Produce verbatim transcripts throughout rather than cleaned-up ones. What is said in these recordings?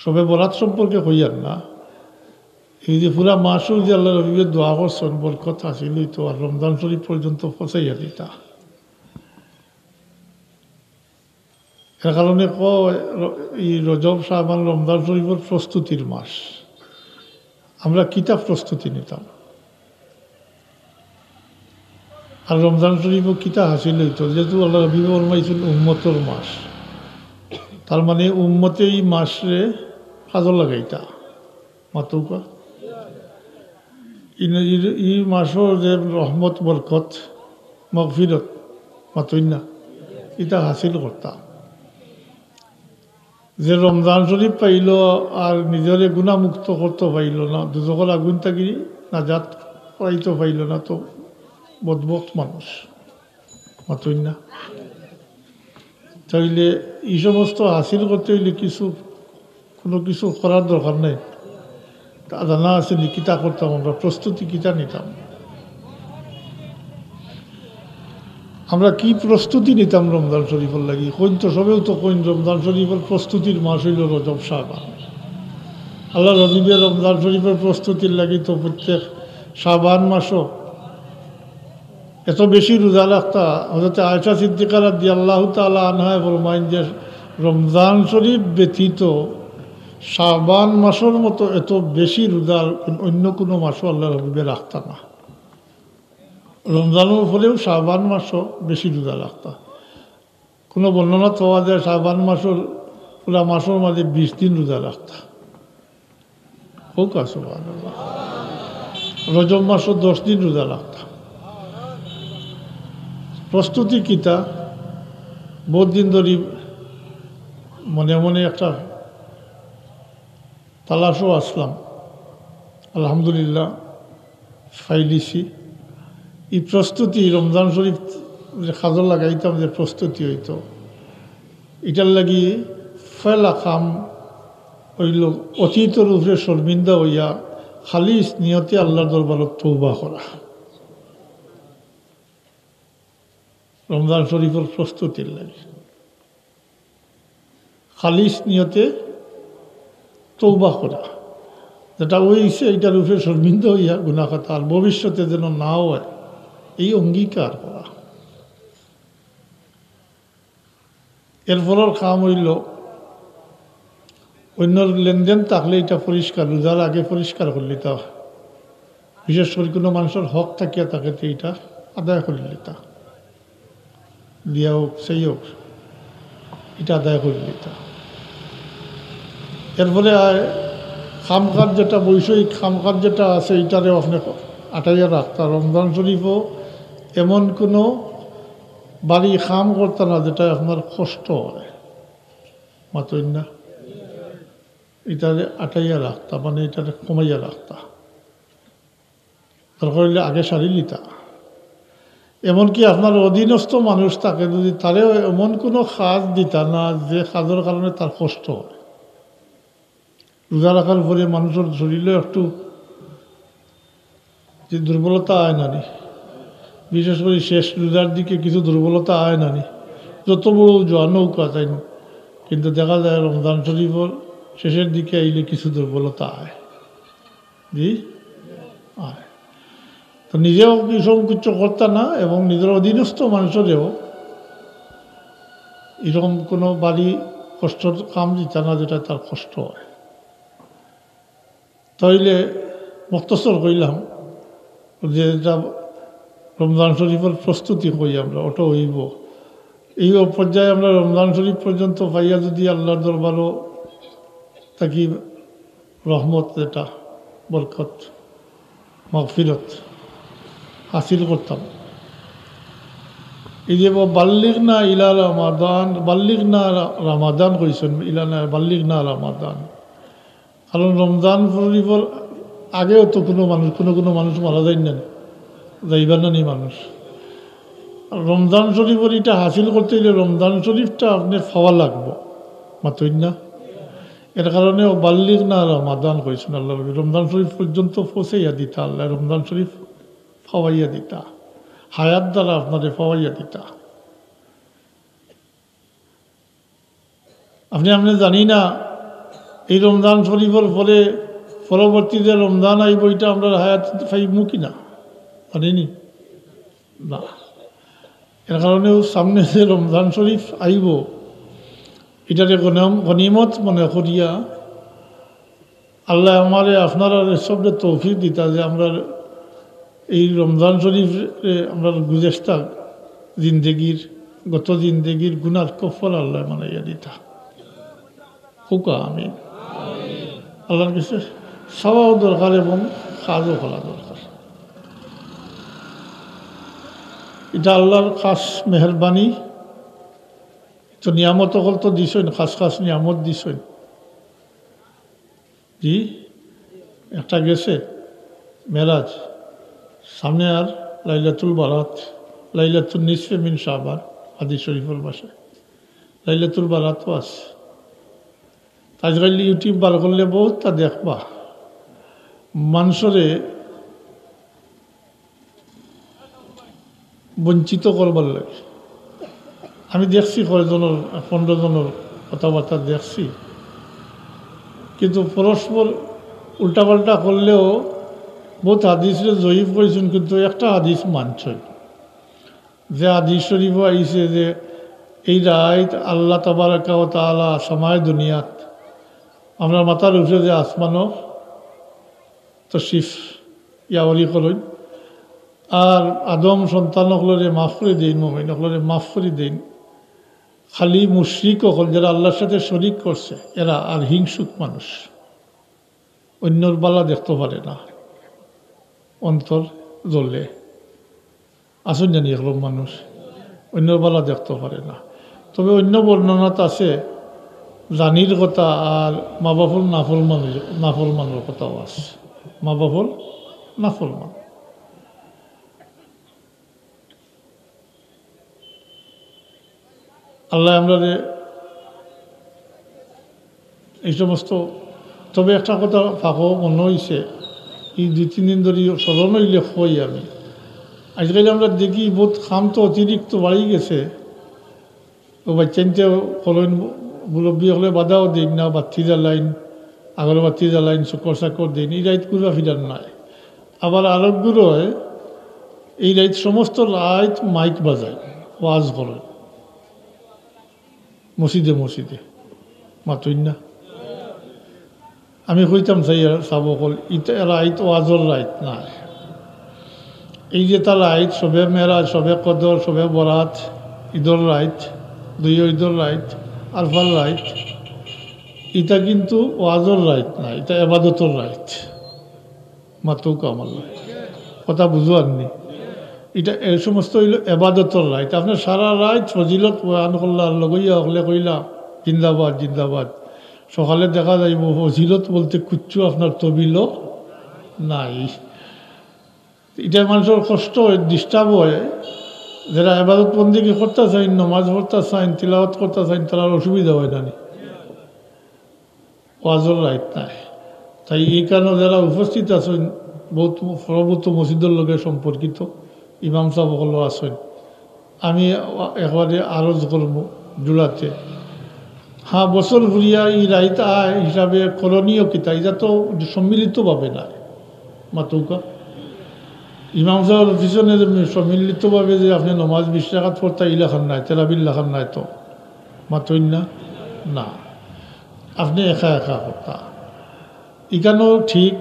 শবে বরাত সম্পর্কে কইয়ার না, এই যে পুরা মাসও যে আল্লাহর হাবিবে দোয়া করছইন, বরকত হাসিল অইতো, আর রমজান শরীফ পর্যন্ত পৌঁছাইয়া দিতা। এর কারণে কয়, র-, এই রজব, শাবান, রমজান শরীফর প্রস্তুতির মাস। আমরা কিতা প্রস্তুতি নিতাম? আর রমজান শরীফও কিতা হাসিল অইতো? যেহেতু আল্লাহর হাবিবে ফরমাইছইন উম্মতর মাস, তার মানে উম্মতে এই মাসরে কাজো লাগাইতা। মাতউক্কা। ইন-, ই, ই মাসও যে রহমত, বরকত, মাগফিরত, মাতইন না, ইটা হাসিল করতা। যে রমজান শরীফ পাইলো আর নিজরে গুনাহমুক্ত করতো পাইলো না, দুজখর আগুন থাকি নাজাত পাইতো পাইলো না, তো বদবখত মানুষ। মাতইন না। তাইলে ই সমস্ত হাসিল করতে অইলে কিছু, কুনু কিছু করার দরকার নাই। তা জানা আছে নি কিতা করতাম আমরা, প্রস্তুতি কিতা নিতাম? আমরা কি প্রস্তুতি নিতাম রমজান শরীফর লাগি? কইন তো, সবেউ তো কইন, রমজান শরীফর প্রস্তুতির মাস অইলো রজব, শাবান। আল্লাহর হাবিবে রমজান শরীফর প্রস্তুতির লাগি তো প্রত্যেক শাবান মাসও এত বেশি রোজা রাখতা। হযরতে আয়েশা সিদ্দিকা রাদিয়াল্লাহু তাআলা আনহায় ফরমাইন যে রমজান শরীফ ব্যতীত শাবান মাসর মতো এত বেশি রোজা অন্য কুনু মাসও আল্লাহর হাবিবে রাখতা না। রমজানর পরেও শাবান মাসও বেশি রোজা রাখতা। কুনু বর্ণনাত পাওয়া যায় শাবান মাসর পুরা মাসর মাঝে বিশ দিন রোজা রাখতা। কউক্কা সুবহানাল্লাহ। রজব মাসও দশ দিন রোজা রাখতা। প্রস্তুতি কিতা? বউত দিন ধরি মনে মনে একটা তালাশও আছলাম, আলহামদুলিল্লাহ পাইলিছি। ই প্রস্তুতি, রমজান শরীফ যে কাজো লাগাইতাম, যে প্রস্তুতি অইতো, ইটার লাগি পয়লা কাম অইলো অতীতর উপরে শর্মিন্দা অইয়া খালিস নিয়তে আল্লাহর দরবারো তওবা করা। রমজান শরীফর প্রস্তুতির লাগি খালিস নিয়তে তওবা করা, যেটা অইছে ইটার উপরে শর্মিন্দা অইয়া গুনাহ খাতা আর ভবিষ্যতে যেন না অয়, এই অঙ্গীকার করা। এরপরর কাম অইলো অন্যর লেনদেন থাকলে ইটা পরিষ্কার, রোজার আগে পরিষ্কার করিলিতা। বিশেষ করি কুনু মানষর হক থাকিয়া থাকে তে ইটা আদায় করিলিতা, দিয়া অউক, সেই অউক, ইটা আদায় করিলিতা। এরপরে আয় কামকাজ যেটা, বৈষয়িক কামকাজ যেটা আছে, ইটারেও আপনে আটাইয়া রাখতা। রমজান শরীফও এমন কুনু বাড়ি কাম করতা না যেটা আপনার কষ্ট অয়, মাতইন না, ইটারে আটাইয়া রাখতা, মানে ইটারে কমাইয়া রাখতা। দরকার অইলে আগে সারিলিতা। এমনকি আপনার অধীনস্থ মানুষ থাকে, যদি তারেও এমন কুনু কাজ দিতা না যে কাজর কারণে তার কষ্ট অয়। রোজা রাখার পরে মানষর শরীরো একটু যে দুর্বলতা আয় না নি, বিশেষ করি শেষ রোজার দিকে কিছু দুর্বলতা আয় না নি, যত বড় জোয়ান অউক আর তাইন, কিন্তু দেখা যায় রমজান শরীফর শেষের দিকে আইলে কিছু দুর্বলতা আয়। জি? আয়। তো নিজেও কিছু কিছু করতা না এবং নিজের অধীনস্থ মানুষরেও এরকম কোনো বাড়ি কষ্টর কাম দিতা না যেটা তার কষ্ট অয়। তাইলে মুখতসর কইলাম যে এটা রমজান শরীফর প্রস্তুতি কই আমরা, ওটা অইবো। এই পর্যায়ে আমরা রমজান শরীফ পর্যন্ত পাইয়া যদি আল্লাহর দরবারো থাকি রহমত, যেটা বরকত, মাগফিরত হাসিল করতাম। এই যে ব-, বাল্লিগনা ইলা রমাদান, বাল্লিগনা রা-, রমাদান কইছইন, ইলা না, বাল্লিগনা রমাদান। কারণ রমজান শরীফর আগেও তো কোনো মানুষ, কোনো কোনো মানুষ মারা যাইন না, যাইবা না নি মানুষ। আর রমজান শরীফর ইটা হাসিল করতে অইলে রমজান শরীফটা আপনে পাওয়া লাগবো, মাতইন না? এর কারণে ও বাল্লিগনা রমাদান কইছইন আল্লাহর নবী, রমজান শরীফ পর্যন্ত পৌঁছাইয়া দিতা আল্লাহ, রমজান শরীফ পাওয়াইয়া দিতা, হায়াত দ্বারা আপনারে পাওয়াইয়া দিতা। আপনে, আপনে জানি না, এই রমজান শরীফর পরে পরবর্তী যে রমজান আইব, এটা আমরা হায়াত পাইমু কি না? পারিনি? না। এর কারণেও সামনে যে রমজান শরীফ আইব, এটারে গনম-, গনিমত মনে করিয়া আল্লাহ আমারে, আপনারারে সবরে তৌফিক দিতা যে আমরা এই রমজান শরীফ, এ, আমরা গুজেস্তা জিন্দেগির, গত জিন্দেগির গুনার কফারা আল্লাহ বানাইয়া দিতা। কউক্কা আমিন। আল্লাহর কাছে চাওয়াও দরকার এবং কাজও করা দরকার। এটা আল্লাহর খাস মেহেরবানি। তো নিয়ামত অকল তো দিছইন, খাস খাস নিয়ামত দিছইন। জি, একটা গেছে মেরাজ, সামনে আর লাইলাতুল বারাত, লাইলাতুল নিসফে মিন শাবান, হাদিস শরীফর ভাষায় লাইলাতুল বারাতও আছে। আজকাল YouTube বার করলে বহুতটা দেখবা, মানষরে বঞ্চিত করবার লাগি। আমি দেখছি কয়জনর, পনেরো জনর কথাবার্তা দেখছি, কিন্তু পরস্পর উল্টাপাল্টা করলেও বহুত হাদিসরে জয়ীফ কইছইন, কিন্তু একটা হাদিস মানছইন, যে হাদিস শরীফও আইছে যে এই রাইত আল্লাহ তাবারাকা ওয়া তাআলা সামায়ে দুনিয়াত, আপনার মাথার উপরে যে আসমানও তশরিফ ইয়াওয়ারি করইন, আর আদম সন্তান অকলরে মাফ করি দেইন, মুমিন অকলরে মাফ করি দেইন। খালি মুশরিক অকল, যারা আল্লাহর সাথে শরিক করছে, এরা আর হিংসুক মানুষ, অইন্যর বালা দেখতো পারে না, অন্তর জ্বলে। আছইন জানি একরকম মানুষ, অইন্যর বালা দেখতো পারে না। তবে অইন্য বর্ণনাত আছে, জানির কথা আর মা বাপর নাফরমানির, নাফরমানর কথাও আছে। মা বাপর নাফরমান। আল্লাহ আমরারে এই সমস্ত, তবে একটা কথা ফাঁকো মনে হইছে, এই দুই তিন দিন ধরি স্মরণ হইলে কই আমি। আজকাল আমরা দেখি বহুত কাম তো অতিরিক্ত বাড়ি গেছে। তো বাচ্চাইন্তে করেন, মুরব্বী হকলে বাধাও দেইন না, বাতি জ্বালাইন, আগরবাতি জ্বালাইন, শুকর চাকর দেইন, এই রাইত ঘুরা ফিরার নাই। আবার আরোগ্যরয় এই রাইত সমস্ত রাইত মাইক বাজায়, ওয়াজ করে মসজিদে মসজিদে, মাতইন না। আমি কইতাম চাই, সাব অকল, ইটা রাইত ওয়াজর রাইত নায়। এই যে তা রাইত, সবে মেরাজ, সবে কদর, সবে বরাত, ঈদর রাইত, দুই ঈদর রাইত, আরফার রাইত, ইটা কিন্তু ওয়াজর রাইত না, ইটা এবাদতর রাইত। মাতউক্কা আমার লগে। কথা বুঝো আননি? ইটা এই সমস্ত হইল এবাদতর রাইত। আপনি সারা রাইত ফজিলত বয়ান করলা, আর লগইয়া হকলে কইলা, "জিন্দাবাদ, জিন্দাবাদ।" সকালে দেখা যাইব ফজিলত বলতে কিচ্ছু আপনার তবিল নাই। ইটা মানুষর কষ্ট হয়, disturb হয়। যারা এবাদত বন্দেগী করতা চাইন, নমাজ পড়তা চাইন, তিলাওয়াত করতা চাইন, তারার অসুবিধা হয় না নি? ওয়াজর রাইত নাই। তাই এই কারণে যারা উপস্থিত আছইন, বহুত প্রভূত মসজিদর লগে সম্পর্কিত ইমাম সাব অকলও আছইন। আমি একবারে আরজ করমু জুড়াতে। হ্যাঁ, বছর ফুরিয়া এই রাইত আয় হিসাবে করণীয় কিতা? ইটা তো সম্মিলিতভাবে নায়। মাতউক্কা। ইমাম সাবর পিছনে যে সম্মিলিতভাবে যে আপনি নমাজ বিশ রাকাত পড়তা, ইলাখান নায়, তেরাবির লাখান নায় তো। মাতইন না? না। আপনি একা একা করতা। ইখানও ঠিক,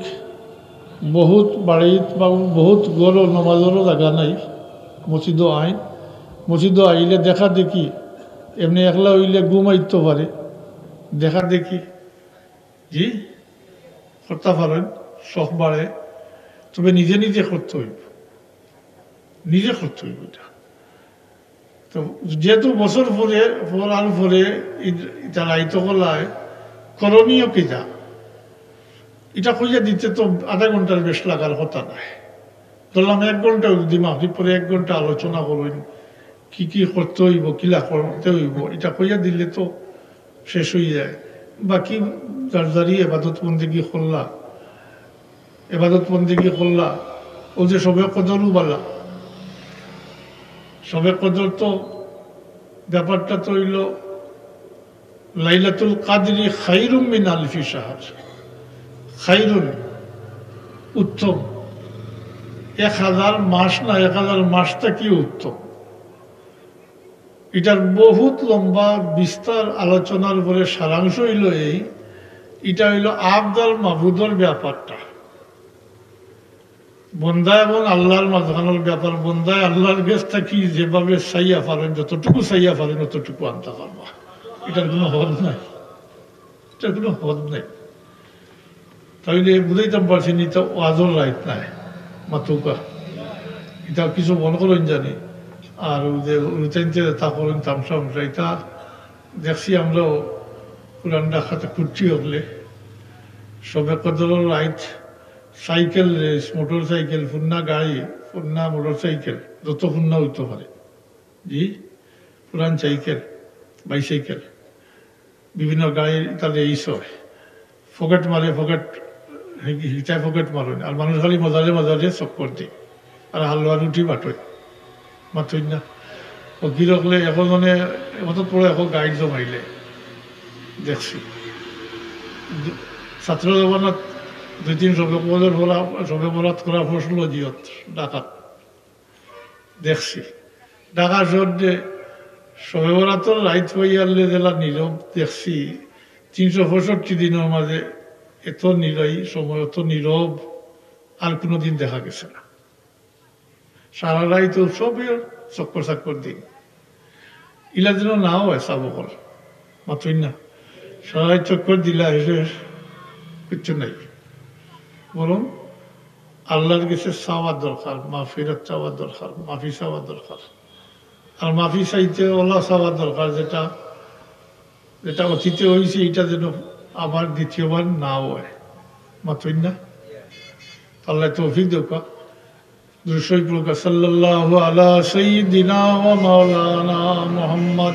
বহুত বাড়িত বা বহুত ঘরও নমাজরও জাগা নাই, মসজিদও আইন, মসজিদও আইলে দেখা দেখি, এমনি একলা হইলে ঘুম আইতো পারে, দেখা দেখি, জি, করতা পারেন, শখ বাড়ে, তবে নিজে নিজে করতে হইব, নিজে করতে হইব এটা। তো যেহেতু বছর পরে, পড়ার পরে ই-, ইটা রাইত কলায় করণীয় কিতা? ইটা কইয়া দিতে তো আধা ঘন্টার বেশ লাগার কথা নায়। ধরলাম এক ঘন্টা যদি মাহফিল পরে এক ঘন্টা আলোচনা করইন, কি কি করতে হইব, কিলা করতে হইব, ইটা কইয়া দিলে তো শেষ হয়ে যায়। বাকি যার যারই এবাদত বন্দেগী করলা, এবাদত বন্দেগী করলা, ও যে শবে কদরও বালা, শবে কদর তো ব্যাপারটা তো হইল লাইলাতুল কাদরি খাইরুম মিন আলফি শাহর। খাইরুন, উত্তম। এক হাজার মাস না, এক হাজার মাস থাকিও উত্তম। ইটার বহুত লম্বা বিস্তার আলোচনার পরে সারাংশ অইলো এই, ইটা অইলো আবদ আর মাবুদর ব্যাপারটা। বন্দা এবং আল্লাহর মাঝখানোর ব্যাপার, বন্দায় আল্লাহর গেছ থাকি যেভাবে চাইয়া পারইন, যতটুকু চাইয়া পারইন, অতটুকু আনতা পারবা। ইটার কুনু হদ নাই, ইটার কুনু হদ নাই। তাইলে বুঝাইতাম পারছি নি, ইটা ওয়াজর রাইত নায়, মাতুক্কা। ইটা কিছু মনো করইন জানি। আর অউ যে রুতাইন্তে তা করইন তামশা উমশা, ইটা দেখছি আমরাও পুরান ঢাকাত কুট্টি অকলে। শবে কদরর রাইত সাইকেল রেস, মোটর সাইকেল, ফুন্না গাড়ি, ফুন্না মোটর সাইকেল, যত ফুন্না অইতো পারে। জি, পুরান সাইকেল, বাইসাইকেল, বিভিন্ন গাড়ির তাদের রেস অয়। পকেট মারে, পকেট, হি-, হিতায় পকেট মারইন। আর মানুষ খালি মজারে মজারে চক্কর দেয়। আর হালুয়া রুটি বাটইন। মাতইন না। ফকির অকলে এখন মানে, এখন তো পুরো এখন গাইড জমাইলে। দেখছি। দু-, ছাত্র জমানাত দুই তিন শবে কদর করা, শবে বরাত করা ফসল জিয়ত, ঢাকাত। দেখছি। ঢাকা শহরে শবে বরাতর রাইত পাইয়ারলে যেলা নীরব দেখছি, তিনশো পঁয়ষট্টি দিনর মাঝে এত নিরাই সময়, এত নীরব আর কুনু দিন দেখা গেছে না। সারা রাইত উৎসবে চক্কর চাক্কর দিন। ইলা যেন না অয়, সাব অকল। মাতইন না। সারা রাইত চক্কর দিলা, হেষে কিচ্ছু নাই। বরং আল্লাহর গেছে চাওয়ার দরকার, মাগফিরাত চাওয়ার দরকার, মাফি চাওয়ার দরকার। আর মাফি চাইতে অলা চাওয়ার দরকার, যেটা, যেটা অতীতে অইছে, ইটা যেন আবার দ্বিতীয়বার না অয়। মাতইন না? আল্লায় তৌফিক দেউক্কা। দুরূদ শরীফ পড়ুক্কা, সাল্লাল্লাহু আলা সাইয়্যিদিনা ওয়া মাওলানা মুহাম্মদ।